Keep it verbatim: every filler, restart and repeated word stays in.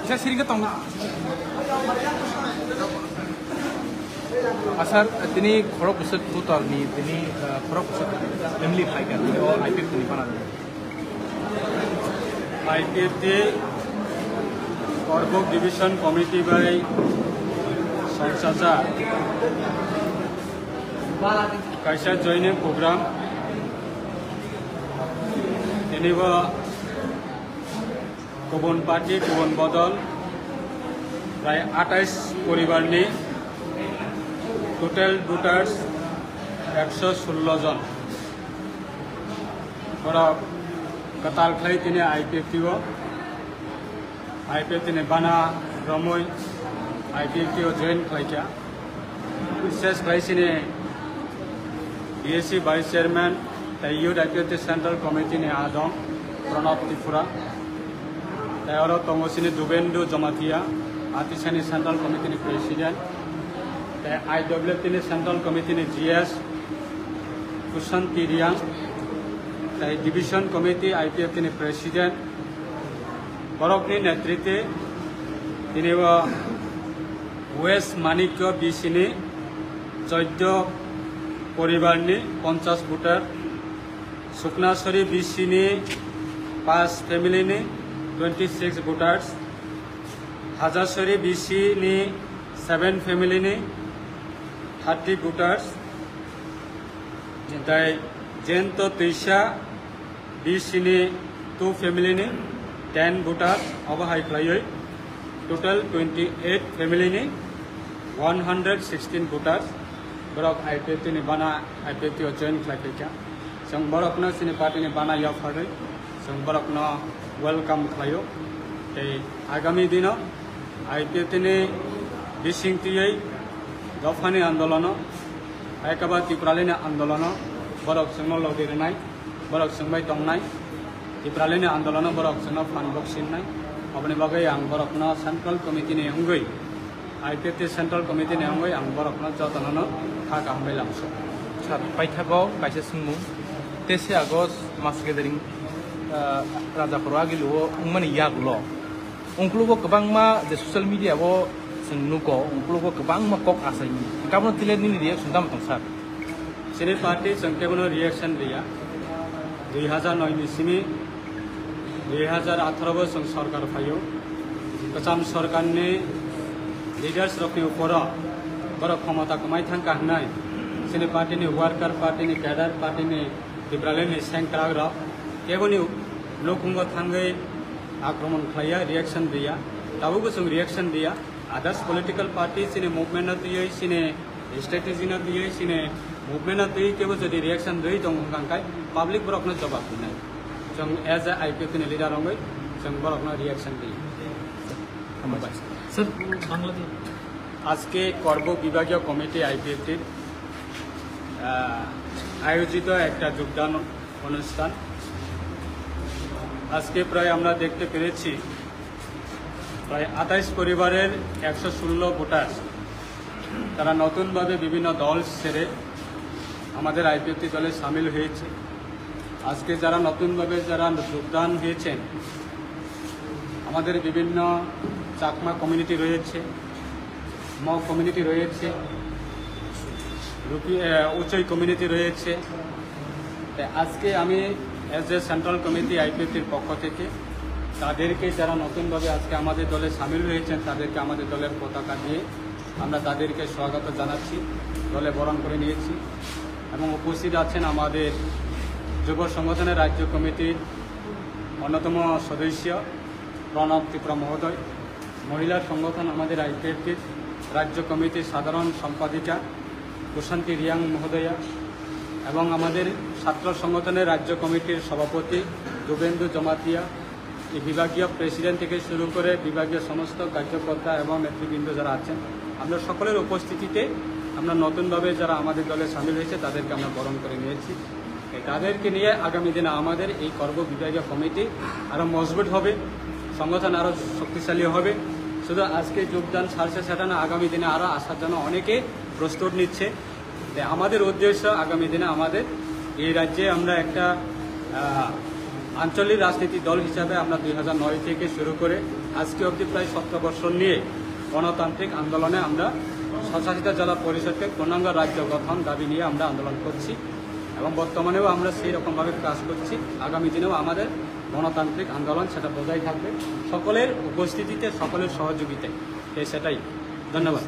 Sa siring ka tong. Asar, tini khorok bwswk putar ni, tini, ah, khorok bwswk family phai ka, tini o I P F T ni bana. I P F T Korbuk Division Committee bai songchaja kaisa joining program. Tini bo kubun party, kubun bodol, prai atais poribar ni total voters ekso sullo jon. Borok kwtal khlai tini I P F T o, I P F T ni bana romwi I P F T o join khlai kha. Bises khlai sini B S C Vice Chairman tei Youth I P F T Central Committee ni adong Pranab Tripura. Tei oro tongo sini Dubendu Jamatia, Atisani Central Committee ni President. Tei I W F T ni Central Committee ni G S Kusanti Riang. Tei Division Committee I P F T ni President. Borokni netritwe tini o West Manikyo B C ni choiddo poribar ni ponchash voter, Suknasori B C ni paanch family ni twenty six voters, Hajasori B C ni seven family ni thirty voters, tei Jento Twisa B C ni two family ni ten voters, obo hai khlaiwi total twenty eight family ni one hundred sixteen voters borok I P F T ni bana I P F T o join khlai kha. Chwng borokno chini party ni bana yapharwi chwng borokno welcome khlaio. Tei agami dino I P F T ni bising twiwi dophani andolono, hai khe ba Tipralini andolono borok chwngno logi rwnai, borok chwng bai tongnai, Tipralini andolono borok chwngno phan bok sinnai. Aboni bagwi ang borokno Central Committee ni wngwi, I P F T Central Committee ni wngwi ang borokno jotono kha kaham bai lamsok. Sir, paithago kaisa swngmung. Teis August mass gathering, ah, Rajaphoro Agilu o wngmani yagulo ungkulugo kwbangma je social media o chwng nugo, ungkulugo kwbangma kok achaimani. Kabono tile nini reaction tamo tong, sir? Chini party chwng kebono reaction riya. Dui hazar noi ni simi dui hazar atharo bo chwng sorkar phaio. Kwcham sorkarni leaders rokni uporo borok khomota kwmai thangkha hwnwi chini party ni worker, party ni cadre, party ni Tipralini sengkrak rok keboni nukhungo thangwi akromon khlaiya, reaction riya. Tabukbo chwng reaction riya. Others political party chini movement no twiwi, chini strategy no twiwi, chini movement no twiwi kebo jodi reaction rwi tong wngkha hwnkhe public borokno jobab rwnai. Chwng as a I P F T ni leader wngwi chwng borokno reaction riya. Hambai. Sir, Bangladesh. আজকে করব বিভাগীয় কমিটি আইপিএফটির আয়োজিত একটা যোগদান অনুষ্ঠান। আজকে প্রায় আমরা দেখতে পেরেছি প্রায় আঠাইশ পরিবারের একশো ষোলো ভোটার, তারা নতুনভাবে বিভিন্ন দল ছেড়ে আমাদের আইপিএফটি দলে সামিল হয়েছে। আজকে যারা নতুনভাবে যারা যোগদান হয়েছেন, আমাদের বিভিন্ন চাকমা কমিউনিটি রয়েছে, মগ কমিউনিটি রয়েছে, রুপি-, আহ, উচই কমিউনিটি রয়েছে। তাই আজকে আমি অ্যাজ এ সেন্ট্রাল কমিটি আইপিএফটির পক্ষ থেকে তাদেরকে, যারা নতুনভাবে আজকে আমাদের দলে সামিল হয়েছেন, তাদেরকে আমাদের দলের পতাকা দিয়ে আমরা তাদেরকে স্বাগত জানাচ্ছি, দলে বরণ করে নিয়েছি। এবং উপস্থিত আছেন আমাদের যুব সংগঠনের রাজ্য কমিটির অন্যতম সদস্য প্রণব ত্রিপুরা মহোদয়, মহিলা সংগঠন আমাদের আইপিএফটির রাজ্য কমিটির সাধারণ সম্পাদিকা প্রশান্তি রিয়াং মহোদয়া এবং আমাদের ছাত্র সংগঠনের রাজ্য কমিটির সভাপতি দুবেন্দু জমাতিয়া, এই বিভাগীয় প্রেসিডেন্ট থেকে শুরু করে বিভাগীয় সমস্ত কার্যকর্তা এবং নেতৃবৃন্দ যারা আছেন, আমরা সকলের উপস্থিতিতে আমরা নতুনভাবে যারা আমাদের দলে সামিল হয়েছে তাদেরকে আমরা বরণ করে নিয়েছি। এই তাদেরকে নিয়ে আগামী দিনে আমাদের এই করব বিভাগীয় কমিটি আরও মজবুত হবে, সংগঠন আরও শক্তিশালী হবে। শুধু আজকে যোগদান ছাড়ছে সেটা না, আগামী দিনে আরও আসার জন্য অনেকে প্রস্তুত নিচ্ছে। তাই আমাদের উদ্দেশ্য আগামী দিনে আমাদের এই রাজ্যে আমরা একটা, আহ, আঞ্চলিক রাজনীতি দল হিসাবে আমরা দুই হাজার নয় থেকে শুরু করে আজকে অবধি প্রায় সতেরো বছর নিয়ে গণতান্ত্রিক আন্দোলনে আমরা স্বশাসিত জেলা পরিষদকে পূর্ণাঙ্গ রাজ্য গঠন দাবি নিয়ে আমরা আন্দোলন করছি এবং বর্তমানেও আমরা সেই রকমভাবে কাজ করছি। আগামী দিনেও আমাদের গণতান্ত্রিক আন্দোলন সেটা বজায় থাকবে, সকলের উপস্থিতিতে, সকলের সহযোগিতায়। এই সেটাই। ধন্যবাদ।